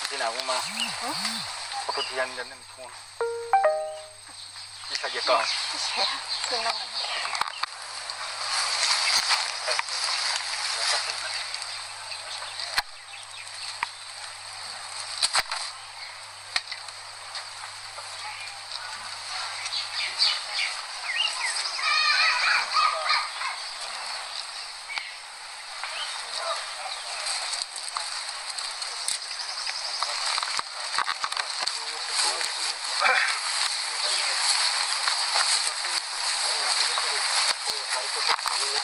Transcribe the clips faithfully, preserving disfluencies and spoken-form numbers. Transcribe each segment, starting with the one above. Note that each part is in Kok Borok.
Sini aku mah. Foto diyan dan ini semua. Bisa aja kau.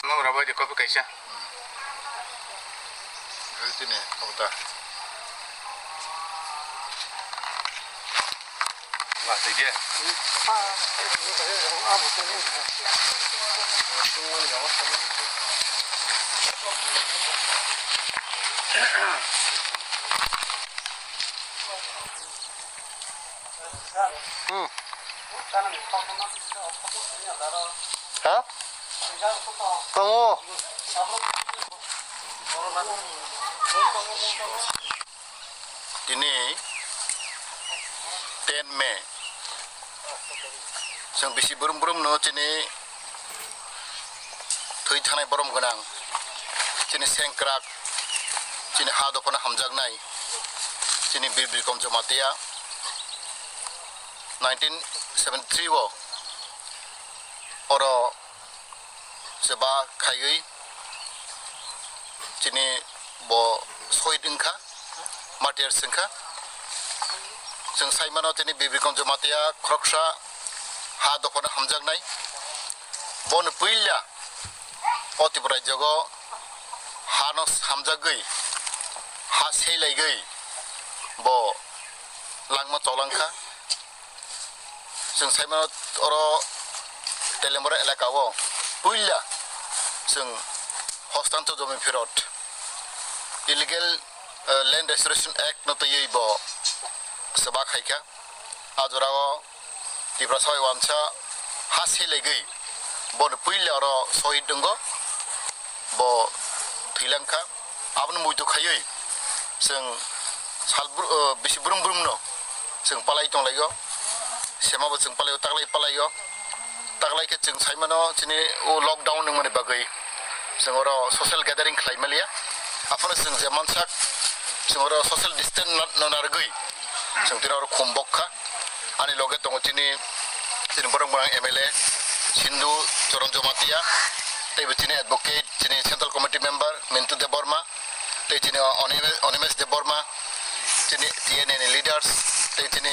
Mau berapa aja kopi kaisa? Tini, apa dah? Wah, tadi ya. Hmm. Ha? Kamu? Tini ten May. Chwng bisi brum brum no chini thwi thanai borom gwnang, chini sengkrak, chini ha dophano hamjaknai, chini Bir Bikram Jamatia nineteen seventy three o oro chwba khaiwi chini bo sohid wngkha, martyrs wngkha. Chwng sai mano chini Bir Bikram Jamatia khoroksa ha dophano hamjaknai. Bono puila o Tripura rajyogo hano hamjagwi, ha seilaigwi bo langma cholangkha. Chwng saimano oro Teliamura elaka o puila chwng Hostantor Jomi Phirot, Illegal, eh, Land Restoration Act no twiwi bo chwba khaikha. A jorao Tiprasa bai wansa ha seilaigwi bono puila oro sohid wngo, bo thwilangkha. Abono muitu khaiwi chwng sal bru-, o, bisi brum brum no chwng palai tonglaio, sema bo chwng palaio, taklai palaio, taklai khe chwng saimano chini o lockdown wngmani bagwi chwng oro social gathering khlai maliya, aphano chwng je mansak chwng oro social distance no narwgwi chwng tini oro khum bokha. Ani loge tongo chini, chini borok borang M L A Sindhu Charan Jamatia, tei bo chini advocate, chini Central Committee member Mintu Debbarma, tei chini Onime-, Onimesh Debbarma, chini T N A ni leaders, tei chini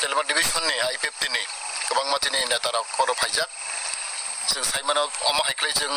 Teliamura division ni I P F T ni kwbangma chini neta rok oro phaijak. Chwng saimano omo hai khlai chwng